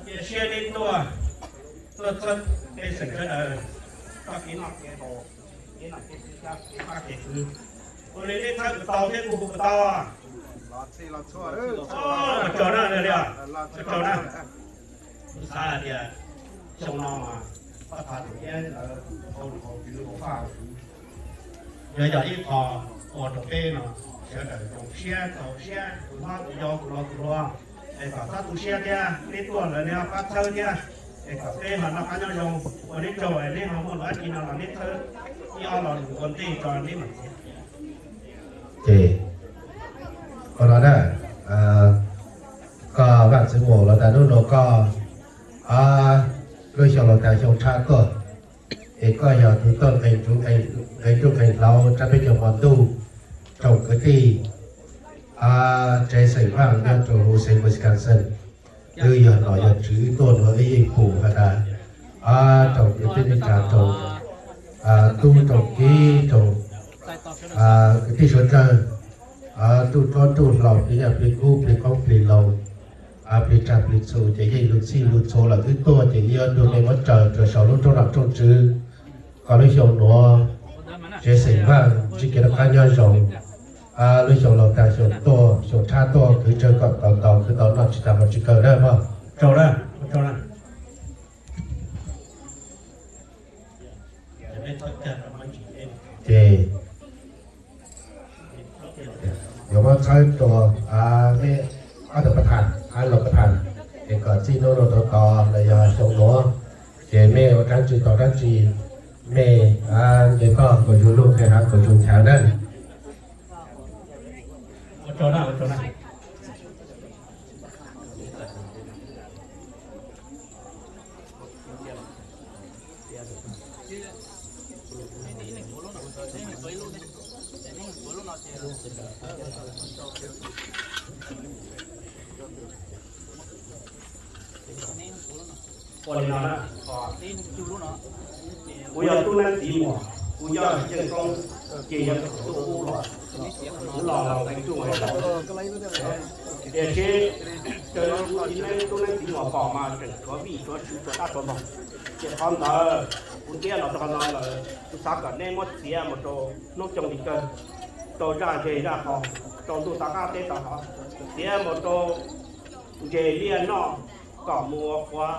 Cia siab neb tuaj, tuaj txhawb pej xeem sawv daws txoj kev noj kev haus, kev nom kev tswv thiab kev pab kev kwv. Ua li neb txhawb puas tau thiab kuj hu puas tau? Ua tsaug na, ua tsaug na. Kuv xav hais tias xyoo no mas pab thav tus iab ntawd hauv lus hauv tswv hauv faj hauv tswv, yog yog ib qho ua rau peb no sawv daws zoo siab txaus siab, tus hlob tus yau tus laus tus hluas, es kom txhob tu siab thiab. Neb tuaj lawm neb ho pab txhawb thiab, es kom peb ho noj qab nyob zoo. Ua neb tsaug, neb ho muaj lus dab tsi no los neb txhawb ib ob lo lus ua ntej tso neb mam. Ces qhov no na, koj Vaj Txwv Muas los tas hnub no koj lub xyoo los tas xyoo tshab tuaj, es koj yog tus tuaj nqe nruj nqe hlau rau peb cov hmov ntuj, rau kwv tij tsev xeem Vaj nyob rau hauv xeev Wisconsin, twb yog nom yog tswv tuaj no wb yeej pum has tas rau kwv tij neej tsa, rau tub rau kiv, rau kwv tij suav dawg, tub hlob tub hlau, plig nyaj plig kub, plig qoob plig loo, plig tsaj plig txhu, ces yeej lug txhij lug txhua los twb tuaj, ces yuav nrug mej muab raws rau saum lub rooj nom rooj tswv, kom lub xyoo nuav tsev xeem Vaj ntsib kev noj qab nyob zoo. Lub xyoo laus tas xyoo tuaj, xyoo tshab tuaj, kwv tsawg kom tau ntau, kwv tau noj tsis tas mov tsis kawg na mog. Rau na, rau na. Ces yuav muab txhawb rua mej ob tug pab tham, laus pab tham, es kom txij hnub no rau tod los yog xyoo nuav, ces mej ua dlaab tsi tau dlaab tsi, mej nce toj kom yug luj, nqe hav kom yug nchav na. Ua li no na, kuv yog tub neeb txiv muam, kuv yog Yeej Koob, ces yog tub ub los, kuv los los nqe nruj nqe hlau. Tiam sis raws li tub neeb txiv muam pom mas tseem tshuav vij tshuav sw tshuav dab tshuav npog. Ces qhov ntawd kuv ntiab los rau qhov no lawm, kuv xav kom neb muab txiav mus rau hnub coob li kawg, rau zaj zej zaj qho, rau ntuj tav qab teb tav hov, txiav mus rau ntses liaj noj, kom mus ua quav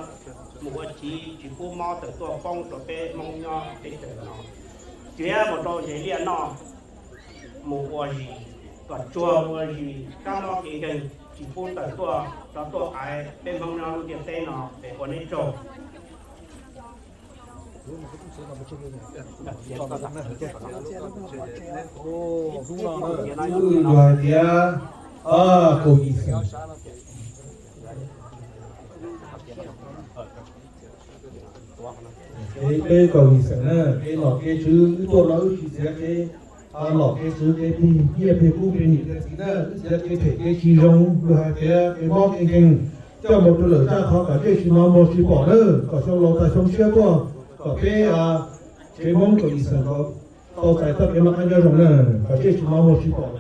mus ua civ, tsis pub mob tawm tuaj poob rau peb Hmoob nyob teb chaws no. Txiav mus rau ntses liaj noj mus ua zis, kom tsuag ua zis, kab mob kev nkeeg tsis pub tawm tuaj rov tuaj aiv peb Hmoob nyob lub ntiaj teb no es ua neb tsaug. Wb hais tias kaum yim xeem, peb kaum yim xeem na, kev nom kev tswv wb tuaj no wb tsis txiav kev nom kev tswv kev plig nyiaj plig kub plig nim plig txiv na, wb txiav kev phem kev tsis zoo, wb hais tias kev mob kev nkeeg coj mus rau lwm zaj qhov kom zej tsis hnov muag tsis pom na, kom xyoo laus tas xyoo tshiab tuaj, kom peb tsev Hmoob kaum yim xeem tau txais txoj kev noj qab nyob zoo na, kom zej tsis hnov muag tsis pom.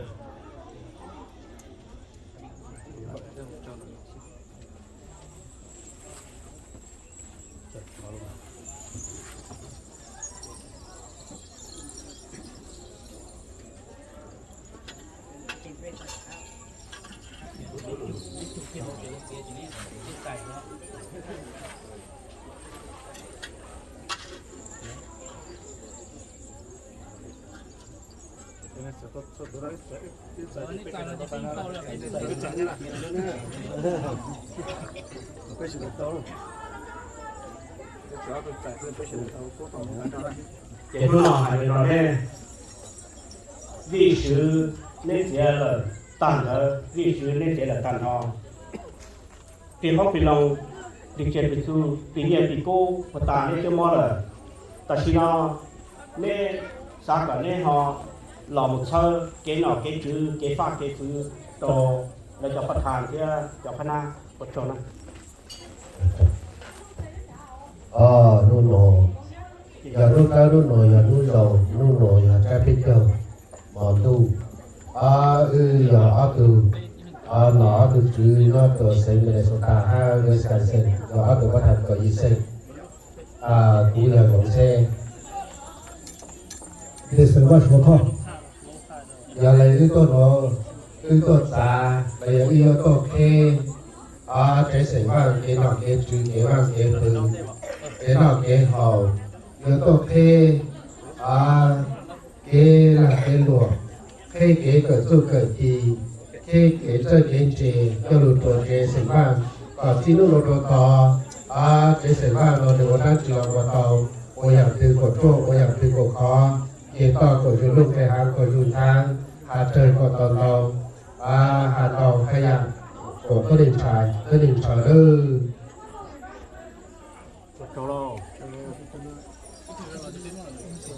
Ces hnub no hais li no ne, vij swv neb txiav lawm tag ntawd, vij swv neb txiav lawm tag nrho, plig qoob plig loo, plig tsiaj plig txhu, plig nyiaj plig kub puag ta neb twb muab lawm. Tam sim no neb xav kom neb ho los mus txhawb kev nom kev tswv kev faj kev fwv rau lawv cov pab thas thiab cov phab nab ua tsaug na. Hnub no yog hnub kawg, hnub no yog hnub zoo, hnub no yog tsab peb caug hmo ntuj. Wb yog ob tug Nom ob tug tswv nyob rau xeev Minnesota hab Wisconsin, los ob tug pab tham kaum yim xeem. Kuv yog Zoov Xeb. Yog le wb tuaj nuav, wb tuaj txav los yog wb yuav tuaj qheb tsev xeem Vaaj kev nom kev tswv, kev vaaj kev qhwv, kev noj kev haus, yuav tuaj qheb kev lag kev luam, qheb kev kawm txuj kawm ci, qheb kev txawj kev ntse coj lug rua tsev xeem Vaaj kom txij nub nuav rua tod, tsev xeem Vaaj nuav nws ua dlaab tsi los ua tau, ua yaam twg kuas ruaj, ua yaam twg kuas khov, ces toj kuas zug luj, qe haav kuas zug ntxhaav, has tsawg kuas tau ntau, has ntau hab yaam kuas tuab neeg ntshaw, tuab neeg ntshaw lawm. Tsis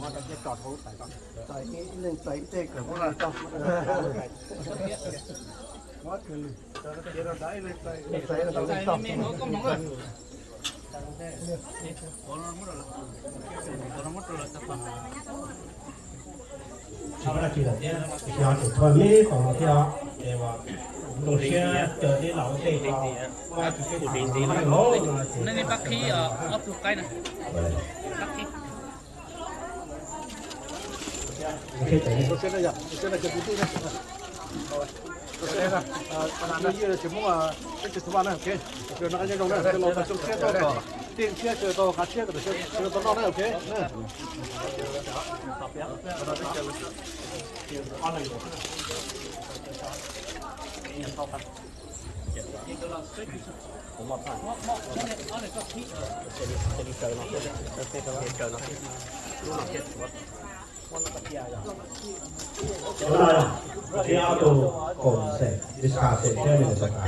muaj dab tsi lawm thiab, tsis yog tseem tshuav me qhov thiab os. Ces zoo siab caw nej los ua ntej tso. Muaj dab tsi seb tau los. Nej pab qhib ob tug qaib na. Cov no yog ob tug koom xeem, Wisconsin thiab Minnesota.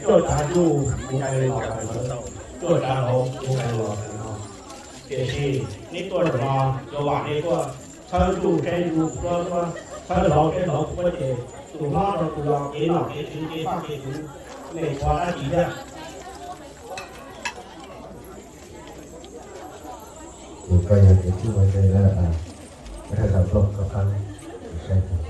Tuaj tsav ntuj kuv hais los, tuaj tsav hauv kuv hais los no. Tiam sis neb tuaj zaum no, cov vam neb tuaj txhawb ntuj saib ntuj, txhawb hlau saib hlau, kuv puab ces tus hlob rau tus yau, kev nom kev tswv, kev vaj kev tsev, mej tshuav dab tsi thiab? Tus koj yog kev txwj ua ntej na, koj thaj sam tuaj koj pab saib tus,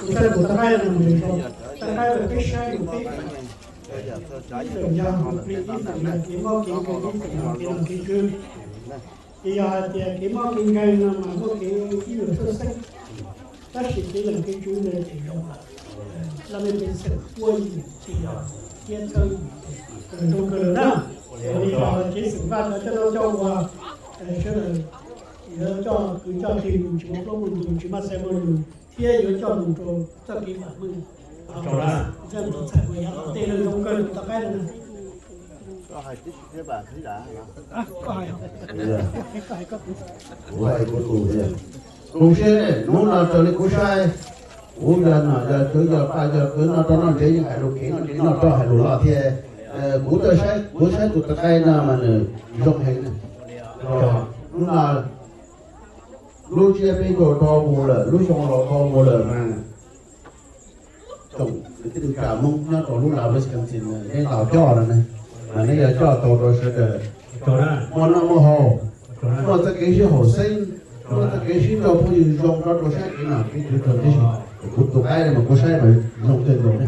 Kuv saib kuv tab qaib no, tab qaib peb saib kuv peb, ib feem yog, ib feem yog kev mob kev nkeeg, ib feem yog kev nom kev tswv. Ces yog hais tias kev mob kev nkeeg no mas muaj kev ib yam txhawj xeeb, tab sis kev nom kev tswv ntawd tseem zoo lawm. Laj mej pej xeem puab yim txhij yog thiab txhawb yim, zoo kawg lawm na. Li no los tsev xeem Vaj no coj noj coj ua, sawv daws yuav coj kwv coj tij mus tsis muaj plaub muaj ntug, tsis maj xeeb maj lug, thiab yuav coj mus rau txoj kev vam meej. Txhaj ua yav tom ntej zoo kawg li kuv tab qaib no. Kuv hais kuv tus, zoo siab hnub no raws li kuv saib, kuv yog nom yog tswv yog paj yog kwv noj rau noj ntsev yeej hais lus khiv, noj ntsev noj rau hais lus loj thiab. Kuv tuaj saib, kuv saib tus tab qaib no mas nws zoo heev. Hnub no lub tsiab peb caug dhau mus lawm, lub xyoo los dhau mus lawm mas tsoom kwv tij neej tsa Hmoob nyob rau lub lav Wisconsin neb los coj no ne, mas neb yuav coj tau rau sawv daws muaj noj muaj haus, muaj txoj kev sib haum xeeb, muaj txoj kev sib nrog phooj ywg zoo rau rau saib kev nom kev tswv rau tib si. Kuv tus qaib no mas kuv saib mas zoo kawg nkaus ne.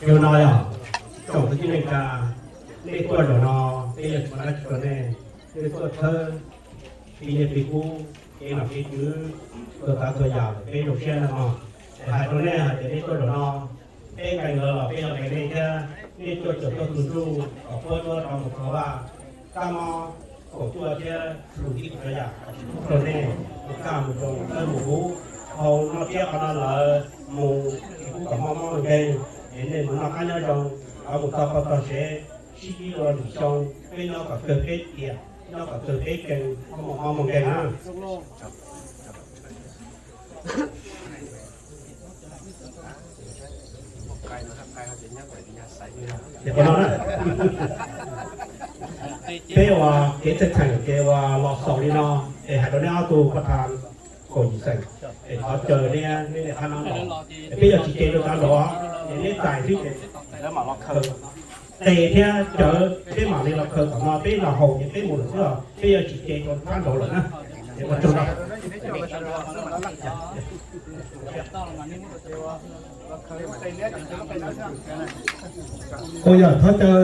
Yog no yog tsoom kwv tij neej tsa, nej tuaj zaum no peb yog tsis muaj dab tsi rau nej, nej tuaj txhawb pib niaj pib kub kev nom kev tswv, txhua tsav txhua yam lawm peb zoo siab na mog. Es hais rau nej hais tias nej tuaj zaum no, peb nqee lawv los peb yuav nqee nej thiab. Nej tuaj caum tuaj tu ntuj kom puab tuab rov mus rau vaj, kab mob kaum cuaj thiab lub tib txhua yam rau nej mus kaj mus zoo, thawb mus huv, hau noj tsiab qhov no lawm mus tsis pub kom mob mob nkeeg, es nej mus noj qab nyob zoo, rov mus txog pog txog sev, sib pib dua lwm xyoo, peb nyob kom kawg peb tiam. Nyob tom twg peb kees, ho mus nkees na. Ces qhov no na, peb ua kev txhaj thaim ces ua los xaus li no, es hais rau neb ob tug pab tha kaum yim xeem, es thov caw neb, neb niam qhab no los, es peb yuav tsis ces rau tav nraud, es neb txais xwb ces lawv mam los khaws tes thiab cawv, peb mam li los khaws tom no, peb los haus ces peb mus lawm xwb os, peb yuav tsis ces rau tav nraud lawm na. Es ua tsaug ntau. Ua yog thov caw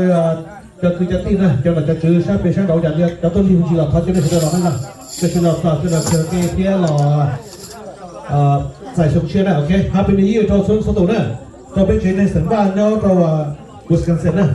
cov kwv cov tij na, cov nom cov tswv sab pem sab nraud, yog cov tuaj lig hu tsis los thov caw nej sawv daws los na, cov tsis los txog sawv daws khaws tes thiab los txais xyoo tshiab na. Ok, Happy New Year rau txhua txhua tus na, rau peb tsev neeg xeem Vaj nyob rau Wisconsin na.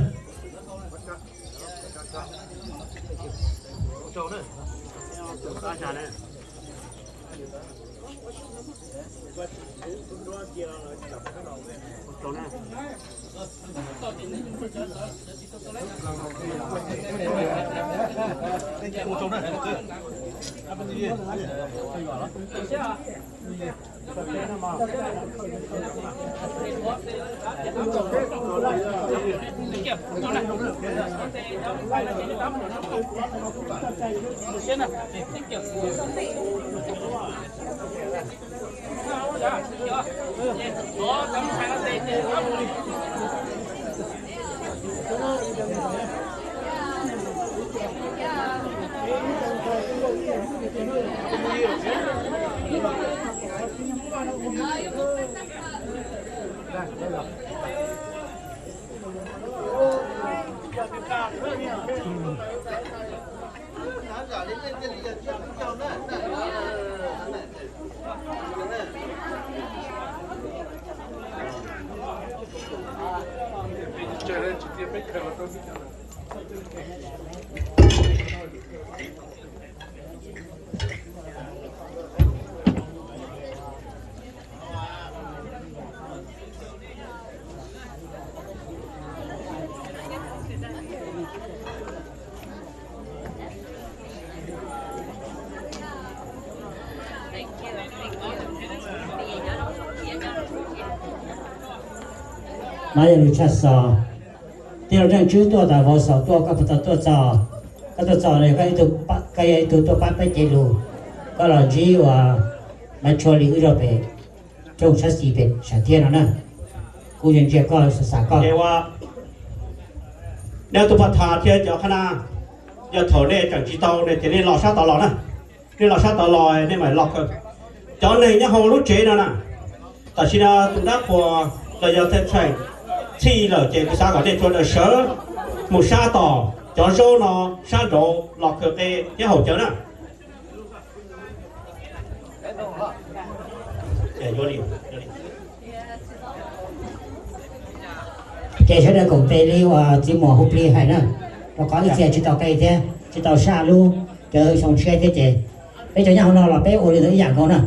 No yog lus tshaj xov. Tij laug Nyiaj Tswb tuaj tas vauv xaus tuaj, koj puas tau tuaj txog? Koj tuaj txog no yog koj ib tug, koj yog ib tug tuaj pab peb cev lus, koj los ntsib uas Maiv Tshuaj li wb rau pem rooj sab xis pem sam thiaj no na. Kuv yeej ntsia koj xav xav koj. Neb tus paj thas thiab cov qhab na, yog thaum nej tseem tsis tau ne ces nej los sab tod los na. Nej los sab tod los nej mam los khaws. Cov neeg nyob hauv lub tsev no na, tam sim no tus dab qhuas los yog txheej txhij lawm ces kuv xav kom nej sawv daws sawv mus sab tom cov zaub no sab nraud los khaws qe thiab haus cawv na. Ces sawv daws koom tes li uas txiv muam Hu Plig hais na, rau qhov ib txhia tsis tau qe thiab tsis tau saj lub cawv xyoo tshiab thiab ces peb cov nyob hauv no los peb ua li ntawd ib yam nkaus na.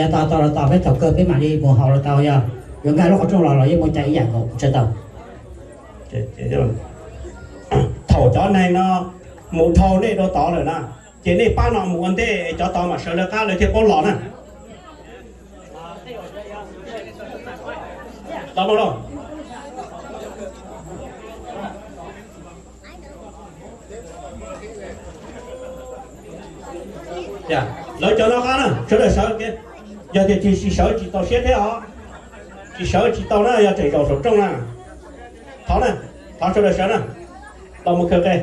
Yog tau tau los tau, peb thaum kawg peb mam li mus haus los tau, yog yuav nkag lub qhov rooj los los yeej muaj cai ib yam nkaus, kuv tsis tau. Thaum cov neeg no mus dhau nej rau tod lawm na, ces nej pab no mus ua ntej, cov tod mam sawv lawv qab lawv thiaj paub los na. Lawv cov no qab na, sawv daws sawv, yog tias tsis sawv tsis txaus siab thiab os. Tsis sawv tsis tau na, yog tseem zaum saum rooj na. Thov na, thov sawv daws sawv na, los mus khaws qe.